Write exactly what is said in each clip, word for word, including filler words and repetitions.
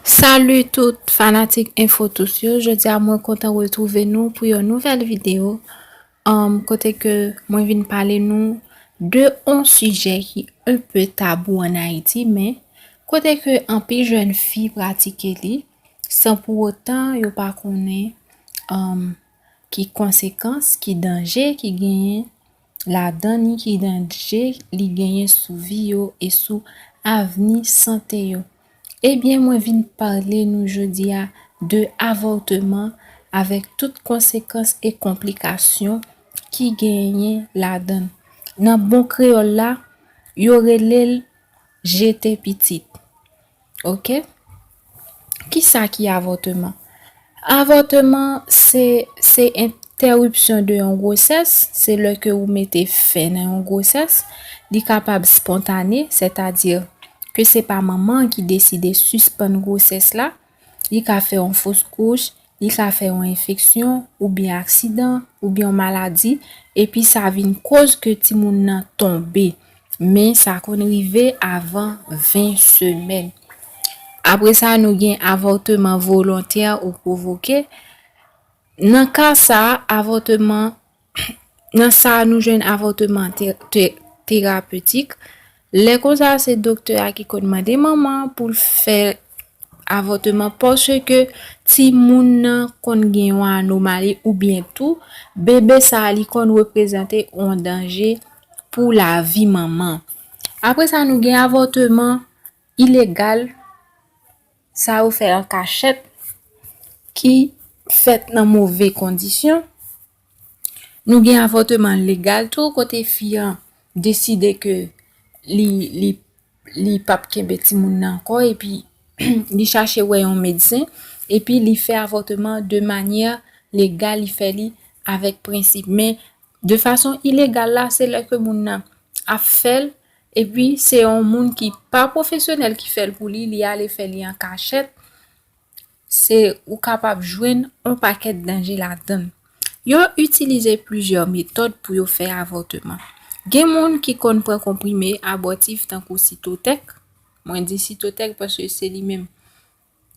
Salut tout fanatik Info Tous yo. Jodi a mwen kontan retwouve nou pou yon nouvèl videyo. Um, kote ke mwen vin pale nou de yon sijè ki un peu tabou an Ayiti, men kote ke anpil jèn fi pratike li, san pou otan yo pa konnen, um, ki konsekans, ki danje ki genyen ladan li, ki danje li genyen sou vi yo e sou avni sante yo. Ebyen, mwen vin pale nou jodi a de avòtman avèk tout konsekans e konplikasyon ki genyen ladan l. Nan bon kreyòl la, yo rele l jete pitit. Oke? Kisa ki avòtman? Avòtman, se, se entèripsyon de yon gwosès, se lè ke ou mete fen nan yon gwosès, li kapab spontane, sètadi ke se pa manman an ki deside sispann gwosès la, li ka fè yon fos kouch, li ka fè yon enfeksyon, oubyen aksidan, oubyen yon maladi, epi sa vin koz ke timoun nan tonbe. Men sa konn rive avan ven semèn. Apre sa, nou gen avòtman volontè ou pwovoke. Nan ka sa a, avòtman, nan sa a, nou jwenn avòtman te- te- terapetik. Lè konsa, se doktè a ki konn mande manman pou l fè avòtman, paske timoun nan konn gen yon anomali oubyen tou, bebe sa a, li konn reprezante yon danje pou lavi manman. Apre sa, nou gen avòtman ilegal, sa yo fè an kachèt, ki fèt nan move kondisyon. Nou gen avòtman legal tou, kote fi an deside ke li, li, li p ap kenbe timoun nan ankò, epi li chache wè yon medsen, epi li fè avòtman de manyè legal, li fè li avèk prensip. Men, de fason ilegal la, se lè ke moun nan ap fè l, epi se yon moun ki pa pwofesyonèl ki fè l pou li, li ale fè li an kachèt, se ou kapab jwenn yon pakèt danje ladan l. Yo itilize plizyè metòd pou yo fè avòtman. Gen moun ki konn pran konprime abòtif tankou Sitotèk. Mwen di Sitotèk paske se li menm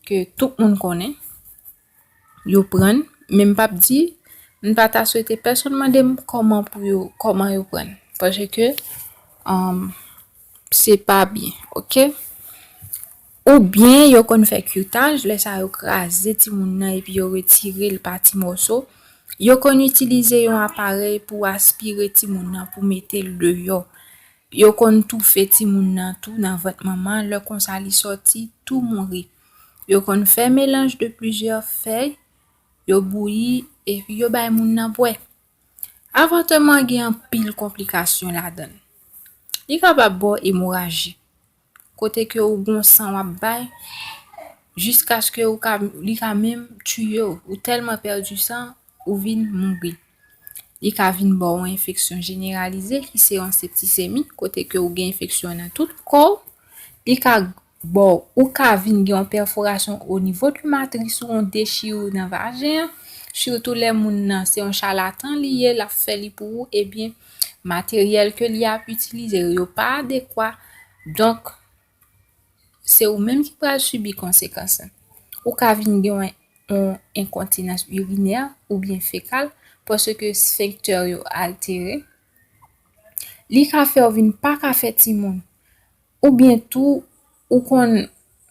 ke tout moun konnen. Yo pran l, men m p ap di, m pa ta swete pèsonn mande m kòman pou yo, kòman yo pran l. Paske, um, se pa byen, oke? Oubyen yo konn fè kitaj, lè sa yo kraze timoun nan epi yo retire l pa ti mòso. Yo konn itilize yon aparèy pou aspire timoun nan, pou mete l deyò. Yo konn toufe timoun nan tou nan vant manman, lè konsa li sòti tou mouri. Yo konn fè melanj de plizyè fèy, yo bouyi, epi yo bay moun nan bwè. Avòtman gen anpil konplikasyon ladan l. Li kapab ba w emoraji, kote ke ou gon san w ap bay, jiskaske ou ka, li ka menm tiye w. Ou tèlman pèdi san, ou vin mouri. Li ka vin ba w yon enfeksyon jeneralize, ki se yon septisemi, kote ke ou gen enfeksyon nan tout kò w. Li ka ba w, ou ka vin gen yon pèforasyon o nivo de matris ou, yon dechiri nan vajen an. Sitou lè moun nan se yon chalatan li ye, l ap fè li pou ou, ebyen, materyèl ke li ap itilize yo pa adekwa. Donk, se ou menm ki pral sibi konsekans lan. Ou ka vin gen yon, yon enkontinans irinè oubyen fekal, paske sfenktè yo altere. Li ka fè w vin pa ka fè timoun. Oubyen tou, ou konn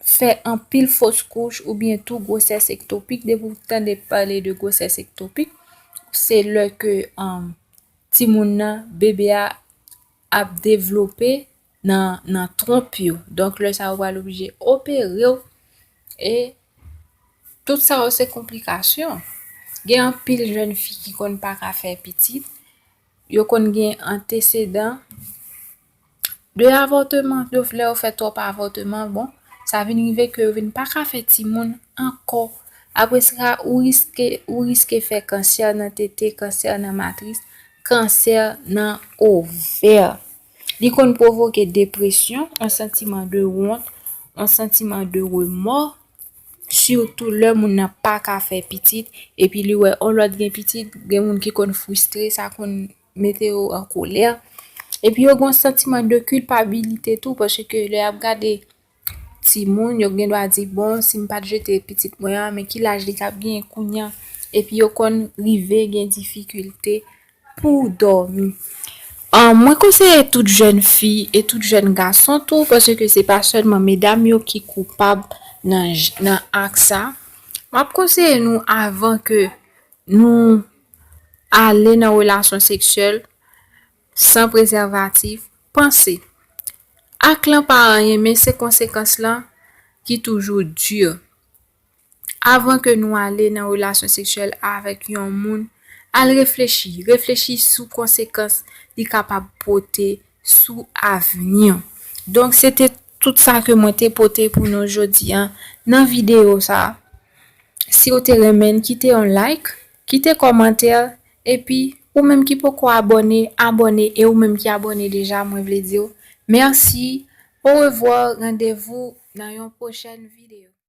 fè anpil fos kouch oubyen tou gwosès ektopik. Depi w tande pale de gwosès ektopik, se lè ke, um, timoun nan, bebe a, ap devlope nan, nan twonp yo. Donk, lè sa yo pral oblije opere w. E tout sa yo se konplikasyon. Gen anpil jèn fi ki konn pa ka fè pitit. Yo konn gen antesedan de avòtman. Yo, lè yo fè twòp avòtman, bon, sa vin rive ke yo vin pa ka fè timoun ankò. Apre sa, ou riske, ou riske fè kansè nan tete, kansè nan matris, kansè nan ovè. Li konn pwovoke depresyon, yon santiman de wont, yon santiman de remò, sitou lè moun nan pa ka fè pitit, epi li wè yon lòt gen pitit, gen moun ki konn fristre, sa konn mete yo an kolè. Epi yo gen yon santiman de kilpabilite tou, paske lè y ap gade timoun, yo gen dwa di, bon, si m pa t jete pitit mwen an, men ki laj li t ap genyen kounye a? Epi yo konn rive gen difikilte pou dòmi. An, mwen konseye tout jèn fi e tout jèn gason tou, paske se pa sèlman medam yo ki koupab nan j-, nan ak sa. M ap konseye nou avan ke nou ale nan relasyon seksyèl san prezèvatif, panse. Ak lan pa anyen, men se konsekans lan ki toujou di. Avan ke nou ale nan relasyon seksyèl avèk yon moun, al reflechi, reflechi sou konsekans li kapab pote sou avni w. Donk, se te tout sa ke mwen te pote pou nou jodi a nan videyo sa a. Si w te renmen, kite yon like, kite kòmantè, epi ou menm ki poko abòne, abòne, e ou menm ki abòne deja, mwen vle di w mèsi. Orevwa, randevou nan yon pwochèn videyo.